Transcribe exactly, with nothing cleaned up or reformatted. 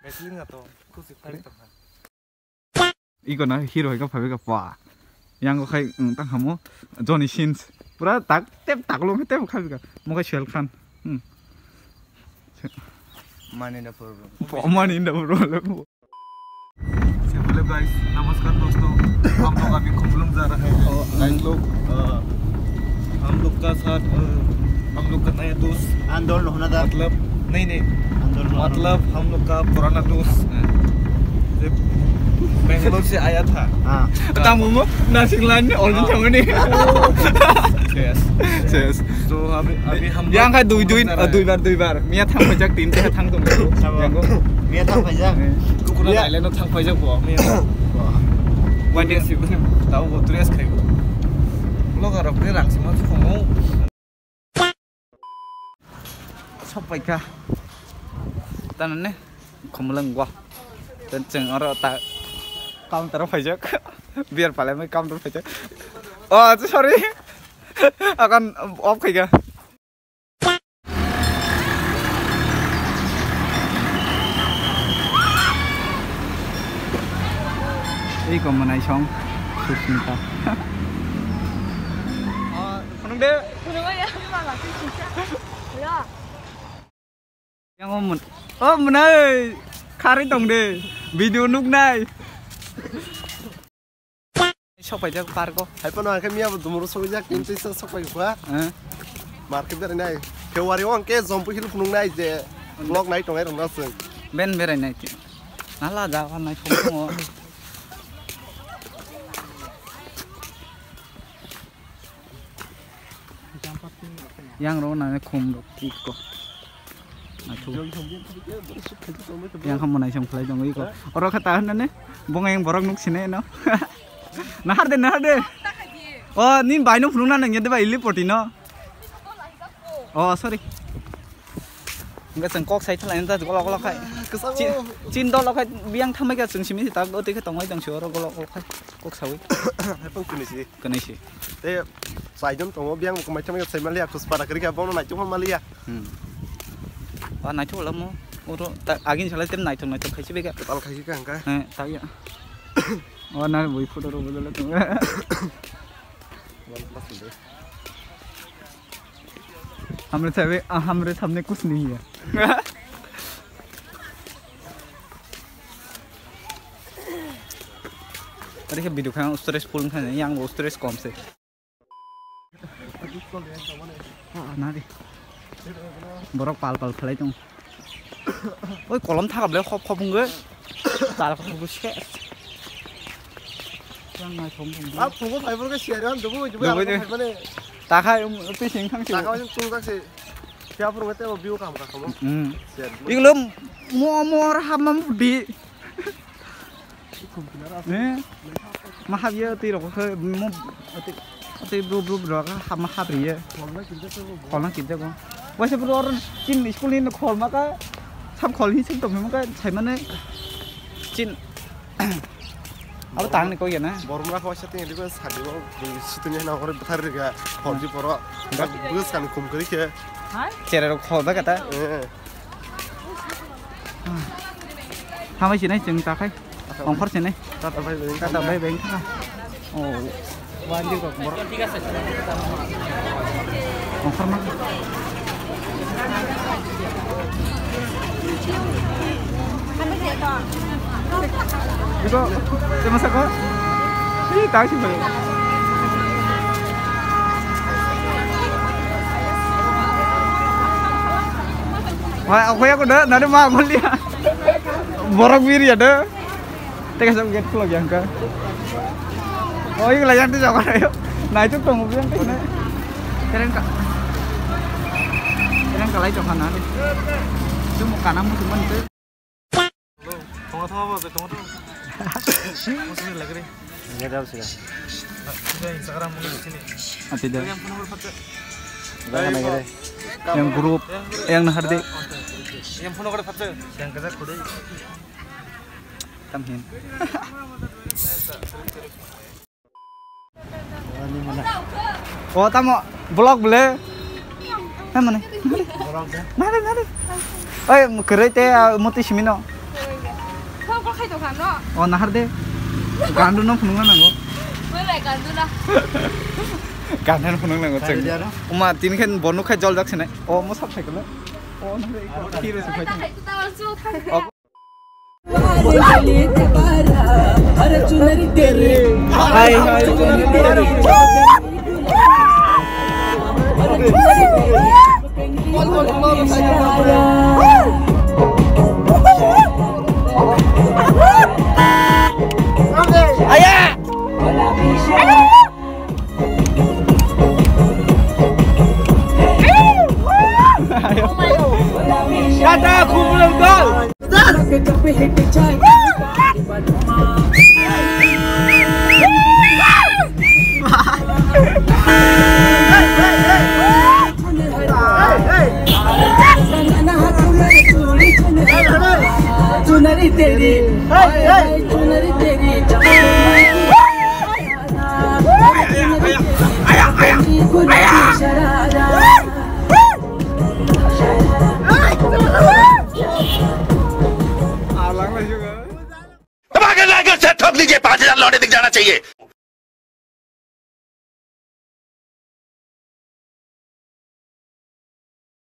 Wrestling to khusi phari tongkha. Iko na hero hai ka phabi ka pa. Yang ko khai, mm, tang hamo Johnny Sins. Pura tak tep tak lo tep khabi ka. Mo khai Shell Khan. Hmm. Money in the problem. Money in the problem. Hello guys, नमस्कार दोस्तों। हम लोग अभी खुमलुंग जा रहे हैं। गाइस लोग, अ, हम लोग का साथ, अ, हम लोग का नया दोस्त आंदोलन होना था। मतलब, नहीं, नहीं। आंदोलन होना मतलब, हम लोग का पुराना दोस्त, हाँ। जो बेंगलोर से आया था। हाँ। Tamo mo, nasing lan ni, all the time ni. Yes. Yes. तो अभी, अभी हम लोग Yang khai dui, dui, Khumlung जा रहे हैं। Duibar, duibar. Miya thang phaijak, tin te thang tong. Miya thang phaijak. Kukuna Miya. Thailand no thang phaijak bo. Miya. Wah. Wah, dia sih. Tahu bo dress khai. Lo garok ni rang sima khomo. Sok paikha. Tanane khumlwng gua. Dan cheng oro ta counter phaijak. Beer palai mai counter phaijak. Oh, sorry. Akan off khaikha. Iko mwnai song Susmita. Oh, phunuk de. Phunuk ya, mama, Susmita. Hello. Yang omun. Oh, mwnai khari tong de. Video nuknai. Sok paijak park o. Hai phano ang khe miya bo dumuru sok jak, tin tisa sok pai kha. Eh. Market berai nai. February o ang khe Jompu Hill phunuk nai je vlog nai tongnai rok na chwng. Ben berai nai ti. Nala ja wa nai phung phung o. Yang rok nang khum rok tik ko. Naithu. Yang khamu naisong khlai tongo iko. Oro kha ta hwnane bong yang borok nuk sine no. Nahar de, nahar de. O, ni bai no phunuk na nang yede bai ili poti no. O, sorry. Hingke chwng kok sai thalai nta golok golok khai. Kwchangma. Chin, chin dol khai biyang thamai kha chwng simi ta o twi khe tongoi tong si oro golok golok khai. Kok sawi. Hai pang kuni si. Kani si. Te saidon tongo biyang bo mai thamai sai maliya khus para kri kha bono nai tongma maliya. Hmm. Wa nai thok lamo. Oro ta agin salai tem nai thok nai thok khai si bega. Tal khai si ka hangka. He, ta ya. O na bui photo ro bodol tong. Wan pas de. हमरे सामने, हमरे सामने कुछ नहीं है। Tadi ke video khan stress full khan yang bo stress kom se. Ah, nari. Borok pal pal khalai tong. Oi, kolom thaka ble khop khop wngwi. Tal khop khop se. Yang nai thong thong. Ah, phungo phai borok siya ran dubu dubu. Dubu dubu. Phai mane. Takhai, um, twi sing thang si. Takhai chung tak si. Siya phungo te view kam ka khamo. Hmm. Siya. Iglo mo mo hamam di. Eh, ma hab ye twi rok khe mo twi bru bru rok ha ma hab riye. Khol na kinjak bo. Waisa bru or chin school ni khol ma ka sam khol hi sing tong ma ka sai mane chin. Abo tang ni kok ya na. Borom ra khwa sa ting ri ko sa di bo situ ni na hore bthar ri ga khol ji poro. Bus kan khum kri khe. Chere rok khol ba ka ta. Eh. Hamai sinai chwng ta khai. Ongkhor sinai. Tata bai bai. Tata bai bai kha. Oh. Wali kok borok. Ongkhor ma. Iko, temo sako. Ih, tang si bai. Wah, aku ya kuda, nari ma aku lihat. Borok bir ya deh. Teka sam gate khulok yang ka. Oh, ini lagi nanti jawab ayo. Nah, itu tunggu yang kena. Keren ka. Keren ka lai jawab na. Itu mau kanam musuh mana itu? Tongo tongo bo, tongo tongo. Musuh lagi ni. Ini ada sih. Instagram mungkin di sini. Apa itu? Yang phone number phatsa. Jangan lagi deh. Yang group, yang nahar di. Yang phone number phatsa. Yang kerja kuda. Tamhin. O tamo vlog bole. Hai mane. Nare nare. Oi kwrwi te muti simino. Khai to khano. O nahar de. Gandu no phunung nango. Wala gandu na. Gandu no phunung nango. Gandu cheng. Dia no. Uma tin khen bonu khai jol jak sinai. O mo sab khai kala. O nahar de. Thiro se khai. Khai to tawal su khai. O. Hai, hai, hai. Tata, khumulung dol. Chunari teri, chunari teri. अगर लाइगर से ठोक लीजिए, पाँच हजार लौंडे दिख जाना चाहिए।